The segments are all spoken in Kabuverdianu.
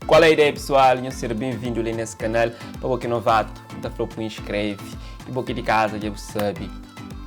Qual é a ideia pessoal? Nhos ser bem-vindo li nesse canal. Pa bo ki é novato, N ta fla-u pa inscreve. E bo ki é di casa dja bu sabe,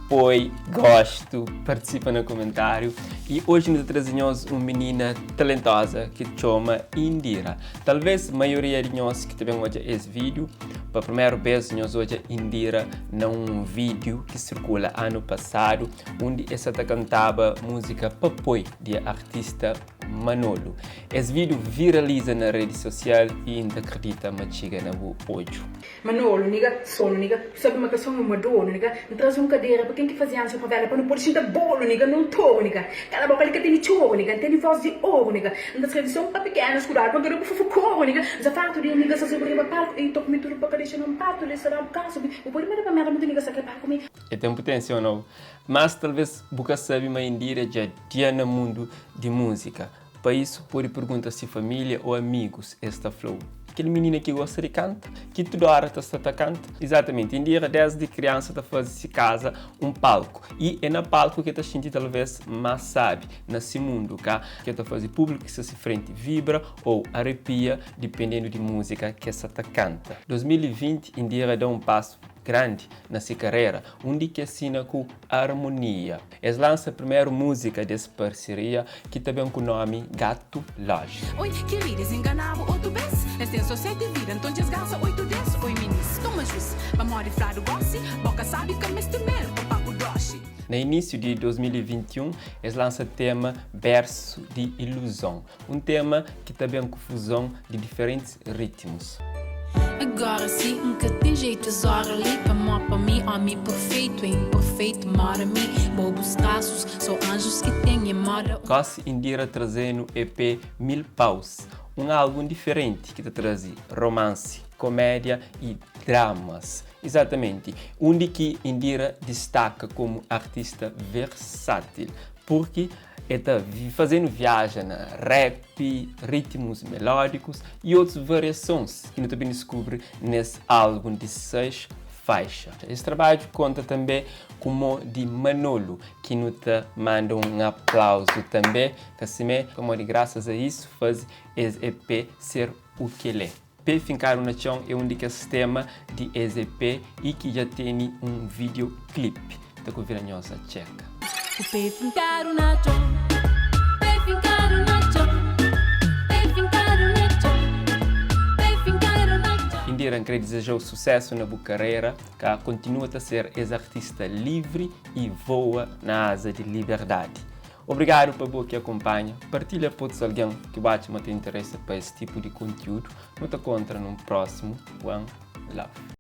poi gosto, participa na comentário. E hoje nu ta traze nhos un menina talentosa ki txoma Indira. Talvez maioria di nhos ki ta ben odja es vídeo, pa primeru bes nhos odja Indira na un vídeo ki circula anu passado, undi e sa ta kantaba música Papoi di artista Manolo. Es vídeo viraliza na rede social e N ta kridita ma txiga na bu odju. Manolo, nigga, sono, nigga, bu sabe ma ka son é uma dono, nigga, N traze un kadera pa ken ki faze ansa favela pa nu pode xinta bolo, nigga, N un toru, nigga, kala boka li ka tene txoru, nigga, N tene voz di oru, nigga, N ta skrebe son pa pikenus, kudadu pa N ka da bu fufu koru, nigga, N sa fartu di nigga sa subi riba palku, i toku mi tudu pa ka dexa na un patu, li sa da bu kasu, bu pode manda pa merda mutu nigga sa kre pa ku mi. E ten putensia o nau? Mas talvez bu ka sabe ma Indira dja dia na mundu di múzika. Pa isu, pode pergunta si família ô amigus, es ta fla-u, Kel minina ki gosta di kanta, ki tudu óra ta sta ta kanta. Izatamenti, Indira désdi kriansa ta faze si kaza un palku. I é na palku ki el ta xinti talvês más sábi na si mundu, ka? Ki el ta faze públiku ki sta si frenti vibra ô arepia, dipendendu di múzika ki el sta ta kanta. 2020, Indira da un pasu grandi na si karera, undi ki asina ku Harmonia. Es lansa primeru múzika des parseria ki ta ben ku nomi Gato Loja. Oi, kirida, es ingana-bu otu bes Es ten so seti vida, nton dja es gasta oitu des Oi, minis, toma juis, pamodi fladu gosi Boka sabi ka meste mel pa papu doxi. Na inísiu di 2021, es lansa tema Bersu di Iluzon, un tema ki ta ben ku fuzon di diferentis ritmus. Agora si N ka ten jeito es ora li Pamó pa mi omi perfeito é imperfeito Moda mi, bo bus traços So anjos ki ten é moda un. Gosi Indira traze-nu EP Mil Paus, un álbun diferenti ki ta traze romansi, komédia i dramas. Izatamenti, undi ki Indira distaka komu artista versátil, purki El ta faze-nu viaja na rap, ritmus melódikus i otus variasons ki nu ta ben diskubri nes álbun di 6 faixa. Es trabadju konta tanbê ku mô di Manolo, ki nu ta manda un aplauzu tanbê, ka simé, pamodi grasas a isu faze es EP ser u ki el é. Pé finkadu na txon é un di kes tema di es EP i ki dja tene un videoclip. Ta konvida nhos a txeka. Ku pé finkadu na txon, pé finkadu na txon, pé finkadu na txon, pé finkadu na txon. Indira, N kre dizejau susesu na bu karera, ka kontinua ta ser es artista livri i voa na aza di liberdadi. Obrigadu pa bo ki akunpanha. Partilha pa otus algen ki bu atxa ma ten interesa pa es tipu di kontiúdu. Nu ta kontra nun prósimu. One love.